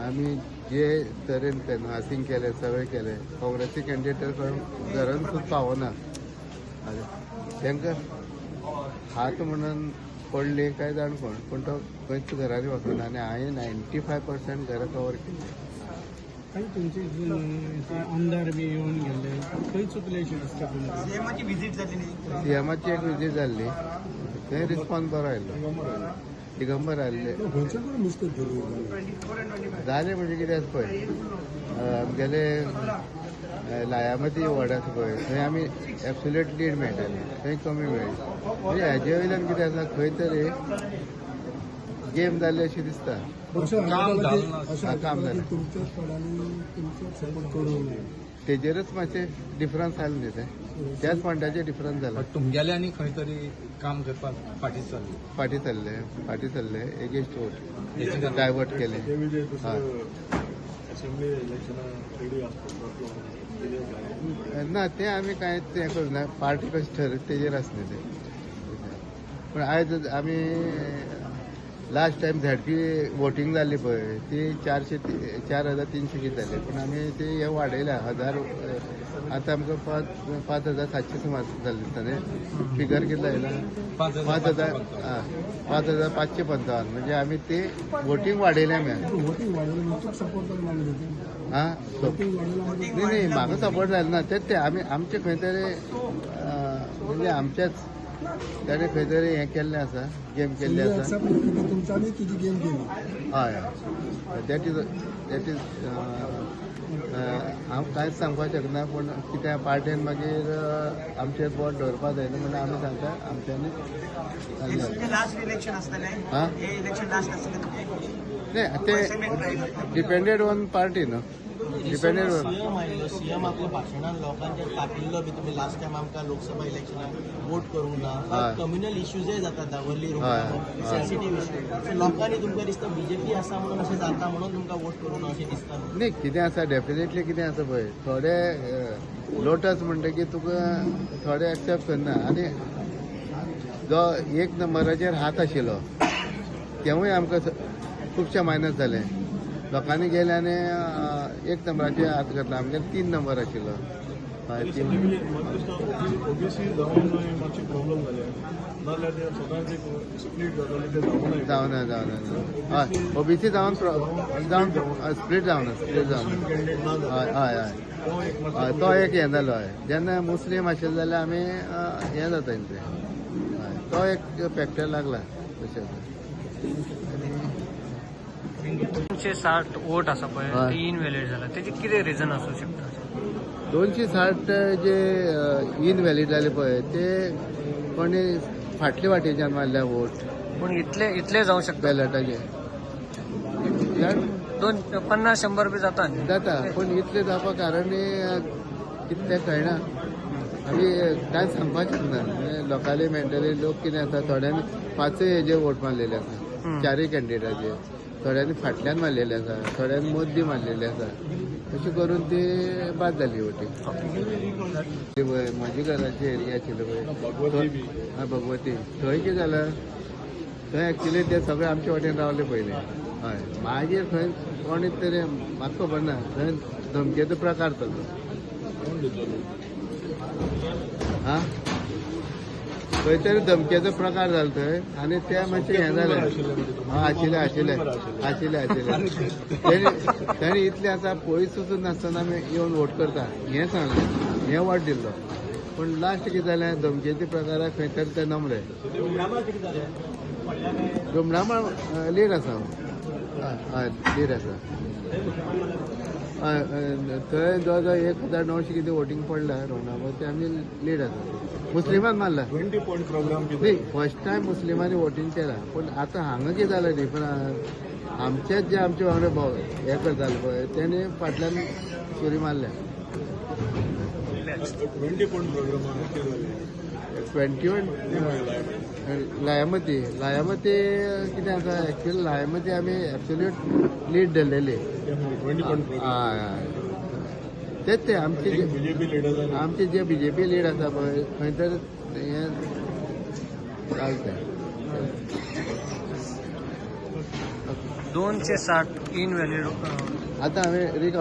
आमी जे तरेन कॅनवासींग केलें, सगळें केलें, काँग्रेसी कॅन्डिडेट घरान सुद्दां पावना. तांकां हात म्हणून पडले काय जाण कोण, पूण तो खंयच घरांनी वचना आनी हांवें 95% घरां कवर केली. काही तुमचे जे आमदार बी येवन गेले, खंय चुकले अशें दिसता तुमकां? सीएमाची व्हिजीट जाली न्ही? सीएमाची एक विजीट जाल्ली, थंय रिस्पॉन्स बरो आयलो. दिगंबर आयिल्ले. खंयचे कडेन मिस्टेक केली? जालें म्हणजे कितें आसा पळय, आमगेले लायामती वॉर्ड आसा पळय, थंय आमी एब्सोल्यूट लीड मेळटाली, थंय कमी मेळ्ळी. म्हणजे हेजे वयल्यान कितें आसा, खंय तरी गेम जाल्ली अशी दिसता. अशें काम जालें. तुमच्याच पडांनी तुमचोच सपोर्ट करूंक. तेजेरच मातशें डिफरन्स आयलें न्ही तें, त्याच पॉयंटाचेर डिफरन्स जाला. तुमगेले आनी खंय तरी काम करपाक फाटीं चल्ले. फाटीं सरले, फाटीं सरले, एगेन्स्ट वोट डायवर्ट केले. असेंब्ली इलेक्शना रेडी आसता? ना, तें आमी कांय तें करूं ना. पार्टी कशी ठरयता तेजेर आसलें तें. पूण आयज आमी लास्ट टायम झेडपी वोटींग जाल्ली पळय, ती 4300 कितें जाली, पूण आमी ती हें वाडयल्या 1000. आतां आमकां 5700 सुमार जाल्ले दिसता न्ही. फिगर कितलो आयला? 5000, 5555. म्हणजे आमी ती वोटींग वाडयल्या आमी. वोटींग वाडयलें म्हणून तुका सपोर्ट जालो मागीर? आं. वोटींग वाडयलें. नाही नाही, म्हाका सपोर्ट जालें ना. तें तें आमी आमचे खंय तरी, म्हणजे आमच्याच ताणें खंय तरी हें केल्लें आसा, गेम केल्ली आसा. एक्सेप्ट केली तुमच्यांनी तुजी गेम केली. हय, that is हांव कांयच सांगपाक शकना, पूण कितें पार्टेन मागीर आमचेर बोट दवरपाक जायना म्हणून आमी सांगता आमच्यांनी. तुमचें लास्ट इलेक्शन आसतलें? हा? हे इलेक्शन लास्ट आसतलें तुमचें? नाही, ते डिपेंडेड ऑन पार्टी न्हू, डिपेंडेड ऑन. सीएम आयिल्लो, सीएम आपल्या भाशणान लोकांचेर तापिल्लो बी, तुमी लास्ट टायम आमकां लोकसभा इलेक्शनाक वोट करूंक ना. कम्युनल इश्यूजय जातात दावर्ली, सेन्सिटीव इश्यू. लोकांनी तुमकां दिसता बीजेपी आसा म्हणून अशें जाता, म्हणून तुमकां वोट करूंक ना अशें दिसता? नाही, कितें आसा, डेफिनेटली कितें आसा पळय, थोडे लोटस म्हणटकीर तुका थोडे एक्सेप्ट करना. आनी जो एक नंबराचेर हात आशिल्लो तेवूय आमकां खुबशे मायनस जाले. लोकांनी गेले आनी एक नंबराचेर हात घातला, आमगेर 3 नंबर आशिल्लो. हय, 3. म्हाका दिसता ओबीसी जावन मातशी प्रॉब्लम जाल्या, नाजाल्यार ते सदांच एक स्प्लीट जाताले, ते जावना. जावना, जावना. हय, ओबीसी जावन जावन स्प्लीट जावना, स्प्लीट जावना. कॅन्डिडेट ना. हय हय हय तो एक हय, तो एक हें जालो. हय, जेन्ना मुस्लीम आशिल्ले जाल्यार आमी हें जाता तें. हय, तो एक फॅक्टर लागला तशें. 260 वोट आसा पळय, ते इनव्हॅलिड जाला, तेजे कितें रिजन आसूं शकता? 260 जे इनव्हॅलिड जाले पळय, ते कोणी फाटले वाटेच्यान मारल्या वोट. पूण इतले इतले जावं शकता? बॅलटाचे. दोन 50 100 बी जाता न्ही? जाता, पूण इतले जावपा कारण कितें तें कळना. आमी कांयच सांगपाक शकना. म्हणजे लोकांले मेंटली लोक कितें आसा, थोड्यांनी पांचय हेजे वोट मारलेले आसा चारय कॅन्डिडेटाचे, थोड्यांनी फाटल्यान मारलेले आसा, थोड्यांनी मद्दी मारलेली आसा, अशें करून ती बाद जाली वोटींग. पळय, म्हजी घराची एरिया आशिल्ली पळय, हय, भगवती, थंय कितें जालां, थंय एक्चुली ते सगळे आमचे वाटेन रावले पयलीं. हय, मागीर थंय कोणी तरी, म्हाका खबर ना, थंय धमकेचो प्रकार चल्लो. आं, खंय तरी धमकेचो प्रकार जालो थंय आनी ते मातशें हें जालें. हय, आशिल्ले आशिल्ले आशिल्ले आशिल्ले. तेणी इतलें आतां पयस वचून नासतना आमी येवन वोट करता हें सांगलें, हें वोट दिल्लो. पूण लास्ट कितें जालें, धमकेच्या प्रकाराक खंय तरी ते नमले. रुमडामळ लीड आसा. हय हय, लीड आसा. हय, थंय जवळ जवळ 1900 कितें वोटींग पडला रुमडामळ, ते आमी लीड आसा. मुस्लिमान मारला. 20 पॉयंट प्रोग्राम. न्ही, फर्स्ट टायम मुस्लिमांनी वोटींग केला. पूण आतां हांगा कितें जालें न्ही, पण आमचेच जे आमचे वांगडा हें करताले पळय, तेणी फाटल्यान सुरी मारल्या. 20 पॉयंट प्रोग्राम कितें जालें? 21 लायामती, लायामती कितें आसा, एक्चुअली लायामती आमी एब्सोल्यूट लीड धरलेली. 20 पॉयंट प्रोग्राम. हय हय, तेच ते आमचे बीजेपी लिडर्स. आमचे जे बीजेपी लीड आसा पळय, खंय तरी हें चलता. ओके. 260 इनव्हॅलिड आतां हांवें रिक